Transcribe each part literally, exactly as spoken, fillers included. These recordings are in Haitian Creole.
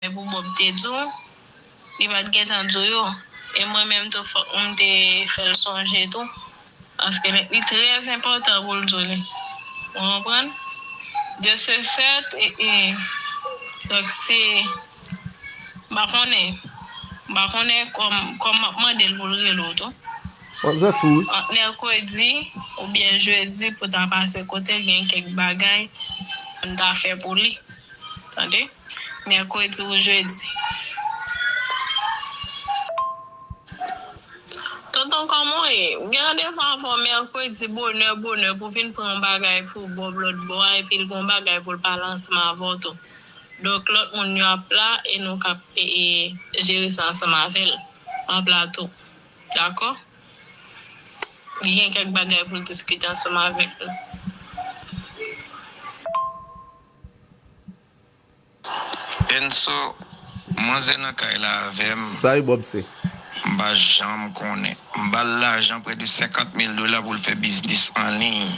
bagay pou Bob te di w, li pa t gentan di w yo. E mwen menm tou, fòk m te fè l sonje tou. Paske li trè enpòtan pou l di w li. Ou konprann? De ce fait, e, e, donk se, m pa konnen, m pa konnen kòm, kòm m ap mande l pou l rele w tou. Manzè fou, wi. Ant mèkredi oubyen jedi pou ta pase kote l, gen kèk bagay pou n ta fè pou li. Tande? Mèkredi ou jedi. Tonton, kòman w ye? M gen randevou avè w mèkredi bonè, bonè, pou vin pran yon bagay pou Bob lòt bò a, epi l gen yon bagay pou l pale ansanm avè w tou. Donk, lòt moun yo ap la, e nou k ap, e, e, jere sa ansanm avè l. M ap la tou. Dakò? Li gen kèk bagay pou l diskite ansanm avèk nou. Enso, manzè nan kay la avè m. Sa e Bob se. M pa janm konnen. M ba l lajan prè de senkant mil dola pou l fè biznis an liy.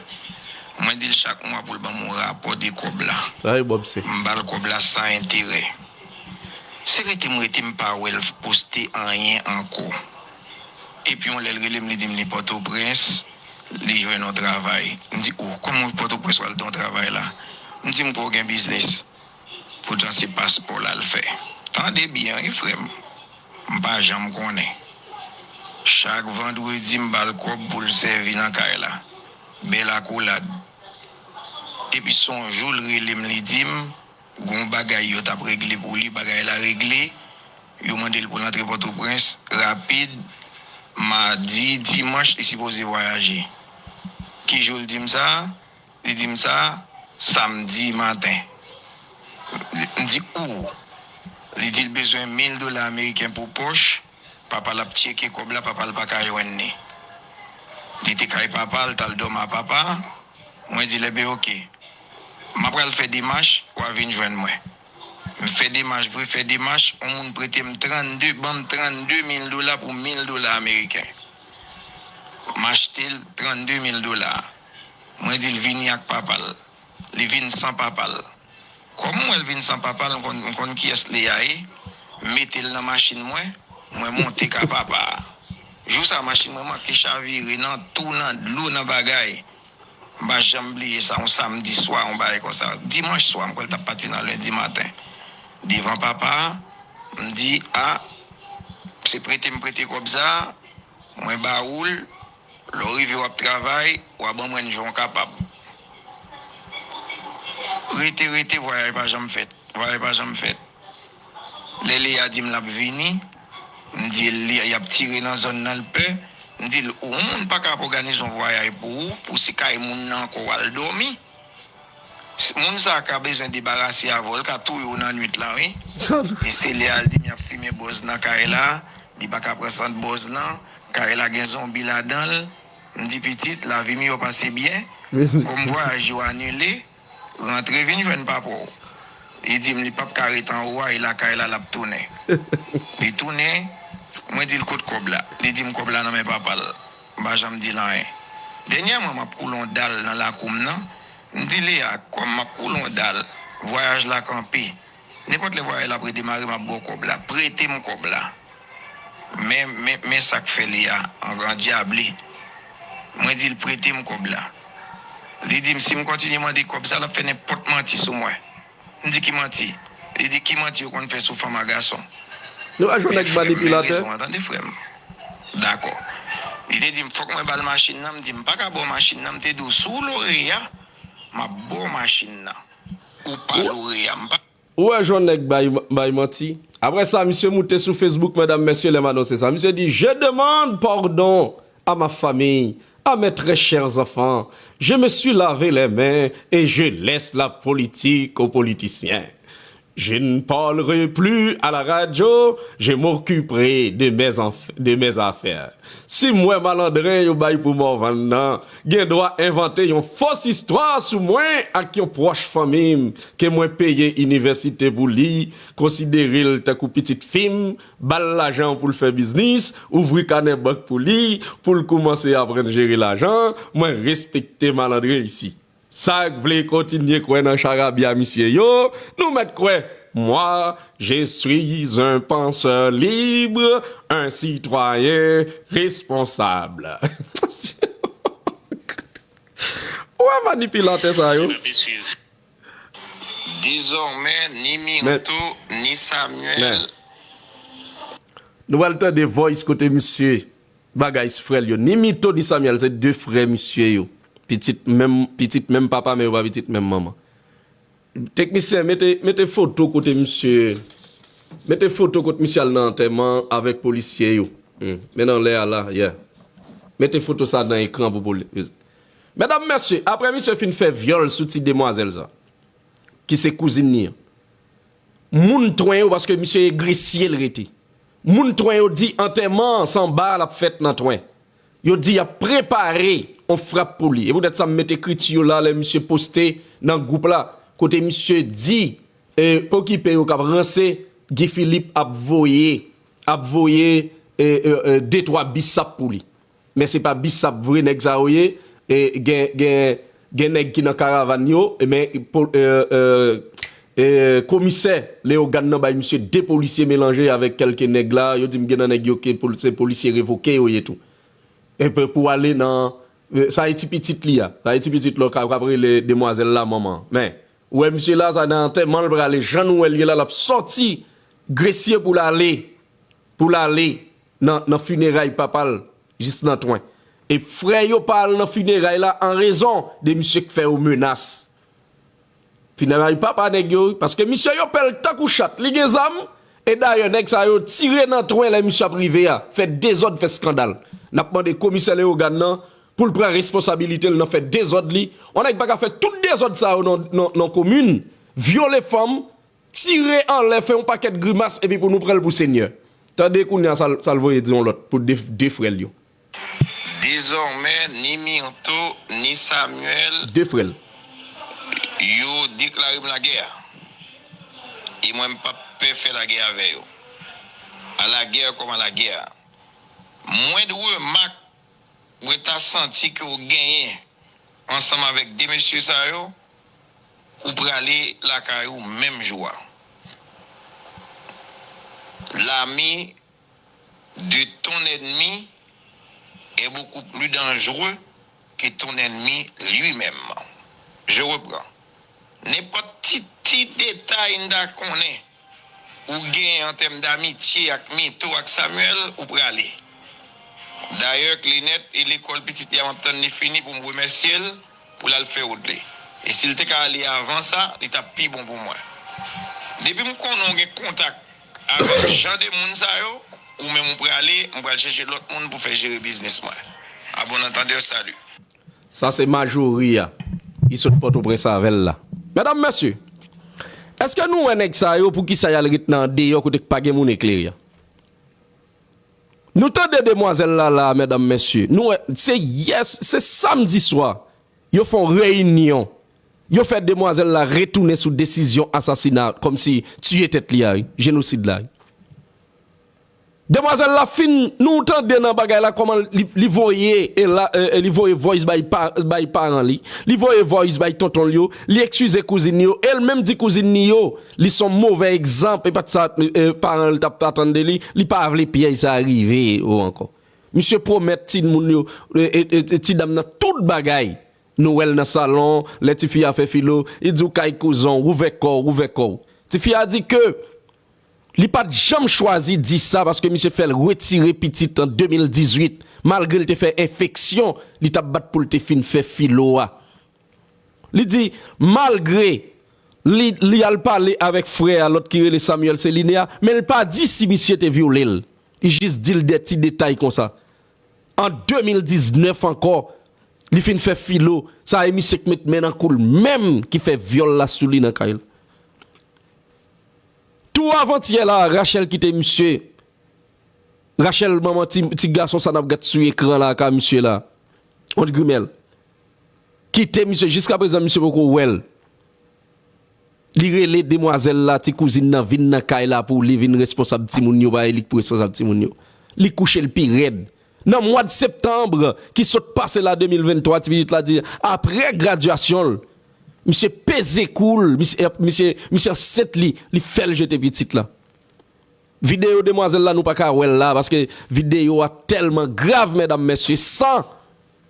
Mwen di l chak mwa pou l ban m yon rapò de kòb la. Sa e Bob se. M ba l kòb la san enterè. Se rete m rete, m pa wè l poste anyen ankò. Epi yon lè l rele m, li di m li Pòtoprens, li jwenn yon travay. M di, o, kòman Pòtoprens w al nan yon travay la? M di m kwè w gen biznis. Poutan se paspò l al fè. Tande byen wi frè m. M pa janm konnen. Chak vandredi m ba l kòb pou l sèvi nan kay la. Bèl akolad. Epi se yon jou l rele m, li di m gon bagay yo t ap regle pou li, bagay la regle. Yo mande l pou l antre Pòtoprens rapid. Madi, dimanch, li sipoze vwayaje. Ki jou l di m sa? Li di m sa samdi maten. M di, ou? Li di l bezwen mil dola ameriken pou pòch. Papa l ap tcheke kòb la, papa l pa ka jwenn li. Li te kay papa l, t al dòmi a papa. Mwen di l, enben, oke. M ap pral fè demach, w a vin jwenn mwen. M fè demach vre, fè demach, yon moun prete m trannde, ban m trannde mil dola pou mil dola ameriken. M achte l trannde mil dola. Mwen di l vini ak papa l. Li vin san papa l. Kòm m wè l vin san papa l, m konn, m konn kiyès li a ye. M mete l nan machin mwen, mwen monte ka papa a. Jou sa a, machin mwen manke chavire nan twou, nan dlo, nan bagay. M pa janm bliye sa, yon samdi swa, yon bagay konsa. Dimanch swa, m kwè l t ap pati nan lendi maten. Devan papa a, m di, a, se prete m prete kòb sa a, mwen ba ou l, lè w rive w ap travay, w a ban mwen l jan w kapab. Rete, rete, vwayaj pa janm fèt. Vwayaj pa janm fèt. Lè Leya di m l ap vini, m di l li, y ap tire nan zòn nan, l pè. M di l, ou, yon moun pa ka ap òganize yon vwayaj pou ou, pou se kay moun nan ankò w al dòmi. S-, moun sa a ka bezwen debarase avè w, l ka touye w nan nwit lan, wi. E se Leya l di m y ap fimen bòz nan kay la, li pa ka pran sant bòz lan, kay la gen zonbi ladan l. M di, pitit, lavi m yo pase byen. Kòm vwayaj yo anile, rantre vin jwenn papa w. Li di m li p ap ka ret anwo a, e lakay la l ap tounen. Li tounen, mwen di l kot kòb la. Li di m kòb la nan men papa l. M pa janm di l anyen. Dènyèman, m ap koule yon dal nan lakou m nan. M di Leya, kòm m ap koule yon dal, vwayaj la kanpe. Nenpòt lè vwayaj la ap redemare, m ap ba w kòb la. Prete m kòb la. Men, men, men sa k fè Leya an gran dyable. Mwen di l prete m kòb la. Li di m si m kontinye mande kòb sa, l ap fè nenpòt manti sou mwen. M di ki manti? Li di ki manti yo konn fè sou fanm a gason. Nou pa jwenn nèg manipilatè. Men frè m gen rezon an, tande frè m. Dakò. Li te di m fòk mwen ba l machin nan, m di m pa ka ba w machin nan, m te di w si w lore a, m ap ba w machin nan. Ou pa lore a, m pa Ou wè jan nèg bay, bay manti? Apre sa, misye moute sou Facebook, medam, mesye, lè m anonse sa. Misye di, je demande pardon à ma famille, à mes très chers enfants. Je me suis lavé les mains et je laisse la politique aux politiciens. Je ne parlerai plus à la radio, je m'occuperai de mes enf-, de mes affaires. Si m wè malandren yo bay pou Morvan nan, gen dwa envante yon fos istwa sou mwen ak yon pwòch fanmi m ke mwen peye inivèsite pou li, konsidere l tankou pitit fi m, ba l lajan pou l fè biznis, ouvri kanè bank pou li, pou l koumanse aprann jere lajan, mwen respekte malandren isi. Sa k vle kontinye kwè nan charabya misye yo, nou mèt kwè. Moi, je suis un penseur libre, un citoyen responsable. Ou wè manipilatè sa yo? Dezòmè, ni Myrtho, ni Samuel. Nou pral tande voice kote misye bagay frè l yo. Ni Myrtho ni Samuel se de frè misye yo. Pitit menm, pitit menm papa men yo pa pitit menm manman. Teknisyen, mete, mete foto kote misye, mete foto kote misye al nan antèman avèk polisye yo. Hmm. Men nan lè a la, yeah. Mete foto sa nan ekran pou polis. Medam, mesye, apre misye fin fè vyòl sou ti demwazèl sa, ki se kouzin ni an, moun Twen yo, paske misye e Gresye l rete, moun Twen yo di antèman an se anba a l ap fèt nan Twen. Yo di y ap prepare yon frap pou li. E poutèt sa m met ekriti yo la lè misye poste nan gwoup la, kote misye di, e, pokipe yo k ap ranse, Guy Philippe ap voye, ap voye, e, e, e, de twa bisap pou li. Men se pa bisap vre nèg sa yo ye. E, gen, gen, gen nèg ki nan karavàn yo, e, men, e, komisè Leyogàn nan bay misye de polisye melanje avèk kèlke nèg la. Yo di m gen nan nèg yo ke se polisye revoke yo ye tou. Epi pou ale nan, e, sa e ti pitit li a. Sa e ti pitit la k ap rele demwazèl la manman. Men, ou wè misye la, sa nan antèman l prale. Jan nou wè l ye la, l ap sòti Gresye pou l ale, pou l ale nan, nan fineray papa l jis nan Twen. E frè yo pa al nan fineray la an rezon de misye k fè yo menas. Fineray papa nèg yo, paske misye yo pè l tankou chat, li gen zam, e dayè nèg sa yo tire nan Twen lè misye ap rive a, fè dezòd, fè eskandal. N ap mande komisè Leyogàn nan pou l pran responsabilite l nan fè dezòd li. Yon nèg pa ka fè tout dezòd sa yo nan, nan, nan komin, vyole fanm, tire anlè, fè yon pakèt grimas, epi pou nou pran l pou senyè. Tande kounye a sa l, sa l voye di yon lòt pou de, de frè l yo. Dezòmè, ni Myrtho, ni Samuel, De frè l. Yo deklare m lagè. E mwen, m p ap pè fè lagè avè yo. À la guerre comme à la guerre. Mwen, de remak mwen ta santi ke w genyen ansanm avèk de mesye sa yo, ou prale lakay ou menm jou a. L'ami de ton ennemi est beaucoup plus dangereux que ton ennemi lui-même. Je reprends. Nenpòt ti, ti detay m ta konnen ou genyen an tèm d'amitye ak Mito ak Samuel, ou prale. Dayè, Klenèt e lekòl pitit li a, m ap tann li fini pou m remèsye l pou l al fè wout li. E si l te ka ale avan sa, li t ap pi bon pou mwen. Depi m konnen w gen kontak avèk jan de moun sa yo, ou menm ou prale, m pral chèche lòt moun pou fè jere biznis mwen. À bon entendeur, salut. Sa se Majori a. Li sot Pòtoprens avè l la. Medam, mesye, èske nou wè nèg sa yo, poukisa y al ret nan andeyò kote k pa gen moun eklere a? Nou tande demwazèl la la, medam, mesye. Nou wè, se yè, se samdi swa, yo fè yon reyinyon. Yo fè demwazèl la retounen sou desizyon asasina, kòmsi tiye tèt li a, wi, jenosid la, wi. Demwazèl la fin, nou tande nan bagay la kòman li, li voye, e la, e, e li voye voice bay, pa, bay paran li, li voye voice bay tonton l yo, li eskize kouzin li yo, e l menm di kouzin li yo, li se yon move egzanp, e pa t sa, e, paran l t ap atann de li, li pa vle pyèj sa rive yo ankò. Misye pwomèt timoun yo, e, e, e, e ti dam nan tout bagay. Nou wè l nan salon, lè tifi a fè filo, li di w kay kouzen w, ouvè kò w, ouvè kò w. Tifi a di ke li pa t janm chwazi di sa paske misye fè l retire pitit an de mil dizuit, malgre l te fè enfeksyon, li t ap bat pou l te fin fè filo a. Li di, malgre li, li al pale avèk frè a, lòt ki rele Samuel, se Liné a, men l pa di si misye te vyole l. Li jis di l de ti detay konsa. An de mil diznèf ankò, li fin fè filo, sa e misye k met men nan kou l menm ki fè vyòl la sou li nan kay la. Tou avantyè la, Rachel kite misye. Rachel, manman ti, ti gason sa n ap gad sou ekran la, ka misye la. Ont Grimèl. Kite misye, jiskaprezan misye poko wè l. Li rele demwazèl la, ti kouzin nan vin nan kay la pou li vin responsab timoun yo, pa e li k pou responsab timoun yo. Li kouche l pi rèd. Nan mwa d septanm ki sot pase la de mil venntwa, ti pitit la di, apre gradyasyon l, Misye peze kou l, misye, misye, misye ansent li, li fè l jete pitit la. Videyo demwazèl la, nou pa ka wè l la, paske videyo a tèlman grav, medam, mesye, san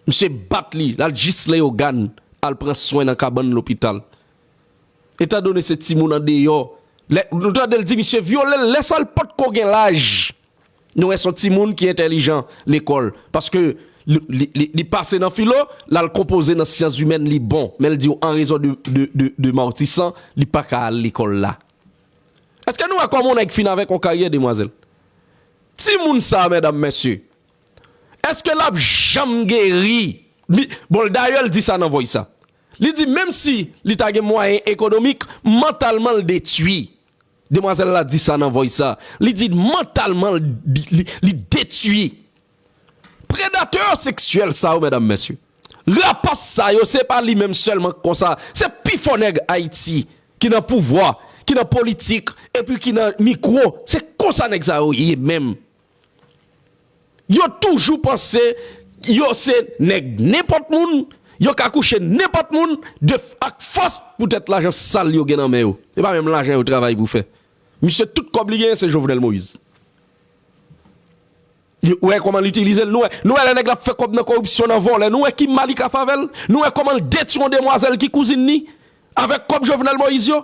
misye bat li, l al jis Leyogàn, al pran swen nan kabann lopital. Etandone se timoun andeyò, lè, nou tande l di misye vyole l, lè sa l potko gen laj. Nou wè se yon timoun ki entèlijan lekòl, paske li, li, li, li pase nan filo, l al konpoze nan syans imèn, li bon, men l di w an rezon de, de, de, de Matisan, li pa ka al lekòl la. Èske nou wè kòman yon nèg fin avèk yon karyè, demwazèl? Timoun sa, medam, mesye, èske l ap janm geri? Li, bon, dayè, l di sa nan voice sa. Li di, menm si li ta gen mwayen ekonomik, mantalman, l detwi. Demwazèl la di sa nan voice sa. Li di, mantalman, li, li, li detwi. Predatè seksyèl sa yo, medam, mesye. Rapis sa yo, se pa li menm sèlman k konsa. Se pi fò nèg Ayiti ki nan pouvwa, ki nan politik, epi ki nan mikwo. Se konsa nèg sa yo ye menm. Yo toujou panse yo se nèg nenpòt moun, yo ka kouche nenpòt moun, de, ak fòs poutèt lajan sal yo gen nan men yo. E pa menm lajan yo travay pou fè. Misye tout kòb li genyen se Jovenel Moïse. Li, ou wè kòman l itilize l? Nou wè, nou wè lè nèg la ap fè kòb nan koripsyon, nan vòlè, nou wè ki mal li ka fè avè l? Nou wè kòman l detwi yon demwazèl ki kouzin li? Avèk kòb Jovenel Moïse yo?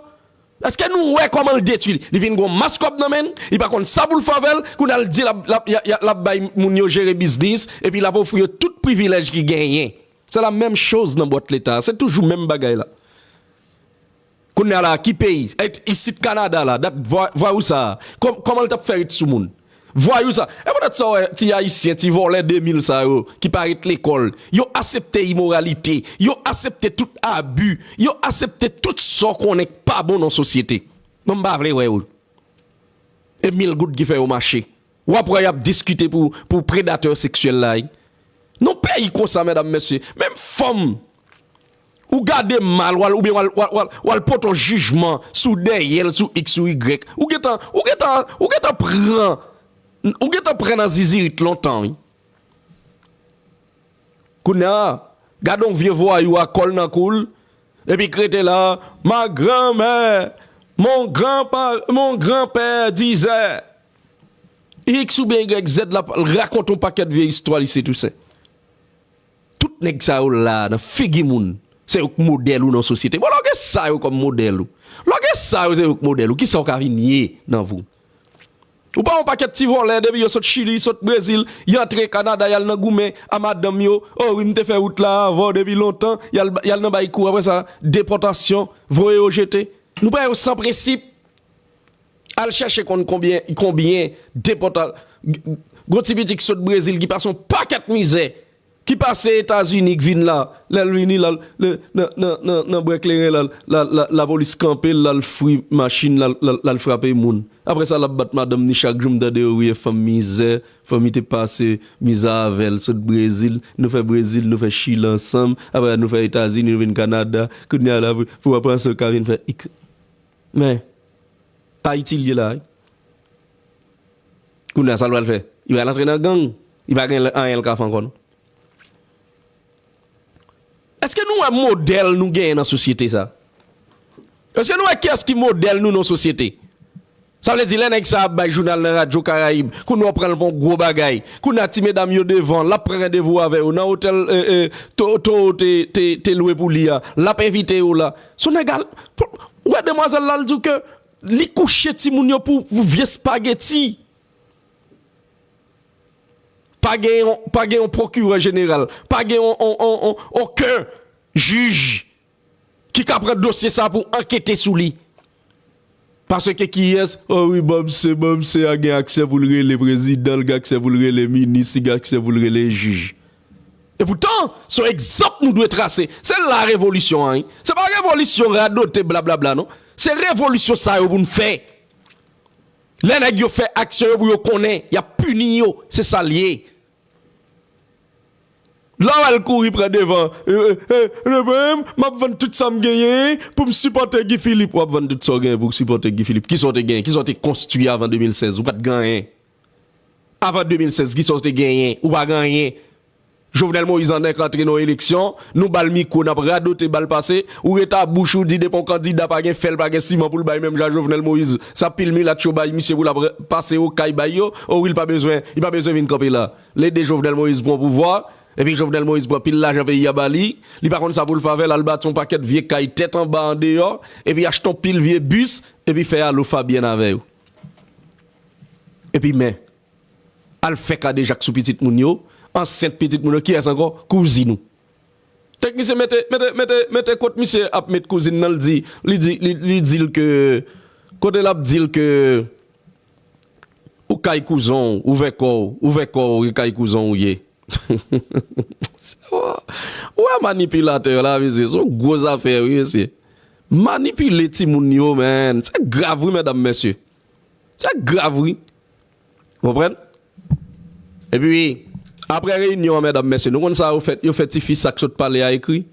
Èske nou wè kòman l detwi li? Li vin gon mas kòb nan men l, li pa konn sa pou l fè avè l, kounye a l di l ap, l ap, y a, y a, l ap bay moun yo jere biznis, epi l ap ofri yo tout privilèj ki genyen. Se la menm choz nan bwat leta, se toujou menm bagay la. Kounye a la, ki peyi? Et isit Kanada la, dat vwa, vwayou sa a, kòm, kòman l t ap fè ret sou moun? Vwayou sa. E poutèt sa w wè ti Ayisyen, ti vòlè de mil sa yo, ki pa ret lekòl, yo asepte imoralite, yo asepte tout abi, yo asepte tout sa w konnen k pa bon nan sosyete. Mwen m pa vle wè yo. E mil goud ki fè yo mache. W ap wè y ap diskite pou, pou predatè seksyèl la, wi. Nan peyi konsa, medam, mesye, menm fanm, ou gade mal, w al, oubyen w al, w al, w al, w al pote yon jijman sou dèyè l, sou X ou Y. Ou gentan, ou gentan, ou gentan pran, ou gentan pran nan zizirit lontan, wi. Kounye a, gade yon vye vwayou ak kòl nan kou l, epi k rete la, ma grand-mère, mon grand-pa-, mon grand-père disait. X oubyen Y Z la rakonte yon pakèt vye istwa, li se Tousen. Tout nèg sa yo la nan figi moun, se yo k modèl ou nan sosyete. Bon, lòge sa yo kòm modèl ou. Lòge sa yo se yo k modèl ou. Kisa w ka vin ye nan vi w? Ou pa yon pakèt ti vòlè, depi yo sot Chili, sot Brezil, y antre Kanada, y al nan goumen a madanm yo. O wi, m te fè wout la avè w depi lontan, y al, y al nan bay kou, apre sa, depòtasyon, voye yo jete. Nou pran yo san prensip. Al chèche konn konbyen, konbyen depòta-, gon ti pitit ki sot Brezil ki pase yon pakèt mizè, ki pase Etazini, k vin la, lè l vini, l al, lè, nan, nan, nan, nan Bwè Kleren, l al, la, la, lapolis kanpe l, l al fri machin, l al, l al, l al frape moun. Apre sa, l ap bat madanm ni chak jou, m tande yo wi, fanm mizè, fanm li te pase mizè avè l, sot Brezil, nou fè Brezil, nou fè Chili ansanm, apre sa, nou fè Etazini, nou vin Kanada, kounye a la, pou, pou w ap panse w ka vin fè X. Men, Ayiti l ye la, wi. Kounye a, sa l pral fè? Li pral antre nan gang. Li pa gen anyen l ka fè ankò, non. Èske nou wè modèl nou genyen nan sosyete sa? Èske nou wè kiyès ki modèl nou nan sosyete? Sa vle di, lè nèg sa ap bay jounal nan Radyo Karayib, kounye a w pran l pou yon gwo bagay. Kounye a, ti medam yo devan, l ap pran randevou avè yo nan otèl, e, e, To-, Toro te, te, te lwe pou li a. L ap envite yo la. Se yon nèg al, pou, ou wè demwazèl la, l di w ke li kouche timoun yo pou, pou vye spageti. Pa gen yon, pa gen yon pwokirè jeneral, pa gen yon, yon, yon, yon, okenn jij ki ka pran dosye sa pou ankete sou li. Paske kiyès? O wi, Bamse, Bamse a gen aksè pou l rele prezidan, l gen aksè pou l rele minis, li gen aksè pou l rele jij. Epoutan, se yon egzanp nou dwe trase. Se la revolisyon an, wi. Se pa revolisyon radote blablabla, non. Se revolisyon sa yo pou n fè. Lè nèg yo fè aksyon yo pou yo konnen, y ap pini yo. Se sa l ye. Lè w al kouri pran devan, e, e, e, e, m ap vann tout sa m genyen pou m sipòte Guy Philippe. W ap vann tout sa w genyen pou w sipòte Guy Philippe. Kisa w te genyen? Kisa w te konstwi avan de mil sèz? Ou pa t gen anyen. Avan de mil sèz, kisa w te genyen? Ou pa gen anyen. Jovenel Moïse annèk antre nan yon eleksyon, nou ba l mikwo, n ap radote ba l pase, ou ret a bouch ou di depi yon kandida pa gen fèl, pa gen siman pou l bay menm jan Jovenel Moïse, sa pil milat yo bay misye pou l ap pase okay bay yo, o wi, li pa bezwen, li pa bezwen vin kanpe la. Lè de Jovenel Moïse pran pouvwa, epi Jovenel Moïse pran pil lajan peyi a ba li, li pa konn sa pou l fè avè l, al bati yon pakèt vye kay tèt anba andeyò, epi achte yon pil vye bis, epi fè alo Fabyèn avè yo. Epi men, al fè kadejak sou pitit moun yo, ansent pitit moun yo, kiyès ankò? Kouzin ou. Teknisyen mete, mete, mete, mete kot misye ap met kouzin nan, l di, li di, li, li di l ke, kote l ap di l ke ou kay kouzon w, ouvè kò w, ouvè kò w, e kay kouzon w ye. Ou wè manipilatè la, mesye, se yon gwo zafè, wi, mesye. Manipile timoun yo, man. Se grav, wi, medam, mesye. Se grav, wi. Konprann? Epi, apre reyinyon an, medam, mesye, nou konn sa yo fè, yo fè tifi sa k sot pale a ekri.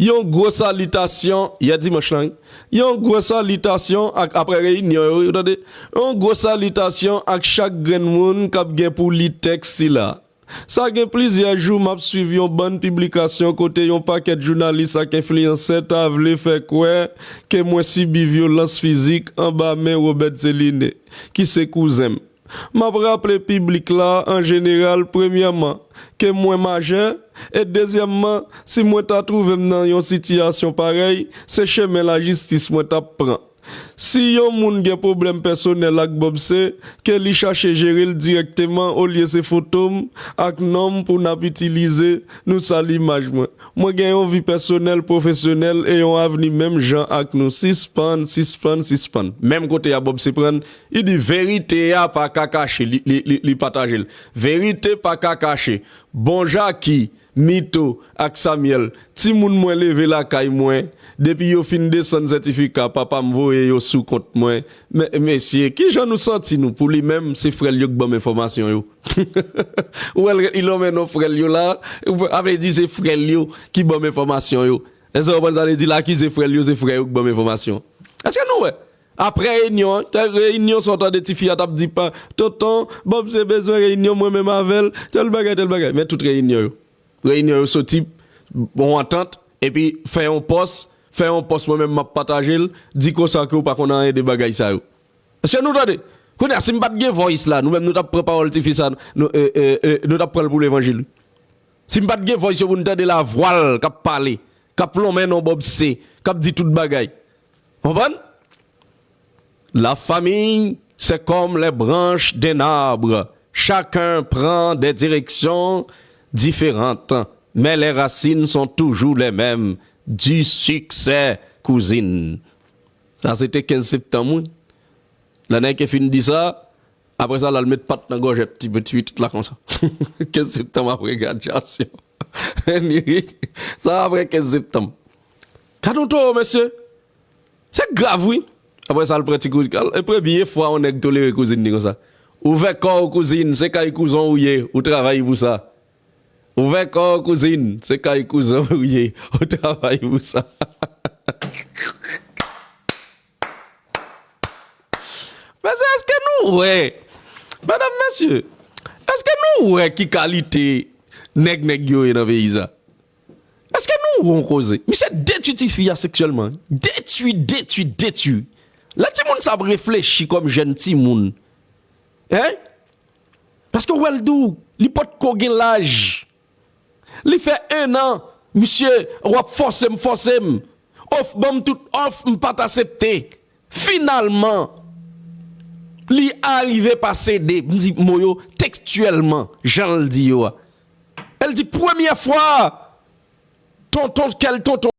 Yon gwo salitasyon, yè dimanch lan, wi. Yon gwo salitasyon ak, apre reyinyon yo, wi, ou tande? Yon gwo salitasyon ak chak grenn moun k ap gen pou li tèks sila. Sa gen plizyè jou m ap swiv yon bann piblikasyon kote yon pakèt jounalis ak enfliyansè ta vle fè kwè ke mwen sibi vyolans fizik anba men Robert Céliné, ki se kouzen m. M ap raple piblik la, an jeneral, premyèman, ke mwen majè, e dezyèmman, si mwen ta twouve m nan yon sitiyasyon parèy, se chemen lajistis mwen t ap pran. Si yon moun gen pwoblèm pèsonèl ak Bob C, ke li chache jere l dirèkteman olye se foto m ak non m pou n ap itilize, nou sal imaj mwen. Mwen gen yon vi pèsonèl, pwofesyonèl e yon avni menm jan ak nou. Sispann, sispann, sispann. Menm kote a Bob C pran l, li di verite a pa ka kache, li, li, li, li pataje l. Verite pa ka kache. Bon Jaki, Mito ak Samyèl, timoun mwen leve lakay mwen, depi yo fin desann sètifika papa m voye yo sou kont mwen. Men, mesye, kijan nou santi nou pou li menm, se frè l yo k ban m enfòmasyon yo? Ou wè l, li lonmen non frè l yo la, sa vle di se frè l yo ki ban m enfòmasyon yo. Èske w konprann sa vle di? L akize frè l yo, se frè yo k ban m enfòmasyon. Èske nou wè? Apre reyinyon an, reyinyon sa w tande tifi a t ap di pa, tonton, Bob C bezwen reyinyon mwen menm avè l, tèl bagay, tèl bagay. Men tout reyinyon yo. Reyinyon yo soti, yon antant, epi fè yon pòs, fè yon pòs mwen menm m ap pataje l, di konsa ke w pa konn anyen de bagay sa yo. Èske nou tande? Kounye a, si m pa t gen voice la, nou menm nou t ap pran pawòl tifi sa, nou, e, e, e, nou t ap pran l pou levanjil. Si m pa t gen voice yo pou n tande lavwa l k ap pale, k ap lonmen non Bob C, k ap di tout bagay. Konprann? La famille, c'est comme les branches d'un arbre. Chacun prend des directions différentes, mais les racines sont toujours les mêmes. Du succès, cousine. Sa se te kenz septanm, wi. Lè nèg yo fin di sa, apre sa, l al met pat nan gòjèt ti, ti pitit la konsa. Kenz septanm apre gradyasyon. Sa apre kenz septanm. Gad yon towo, mesye. Se grav, wi. Apre sa, l pran ti kouz-, e premye fwa yon nèg tolere kouzin li konsa. Ouvè kò w, kouzin, se kay kouzon ou ye, ou travay pou sa. Ouvè kò w, kouzin, se kay kouzon ou ye, ou travay pou sa. Mesye, èske nou wè? Medam, mesye, èske nou wè ki kalite nèg nèg yo ye nan peyi sa? Èske nou wè yon koze? Misye detwi tifi a seksyèlman. Detwi, detwi, detwi. Lè timoun sa ap reflechi kòm jèn timoun. Hein? Paske w wè l di w, li potko gen laj. Li fè en an, misye, w ap fòse m, fòse m. Of, ban m tout of, m pa t asepte. Finalman, li arive pa sede. M di mo yo tekstyèlman, jan l di yo a. El di, premyè fwa, tonton, kèl tonton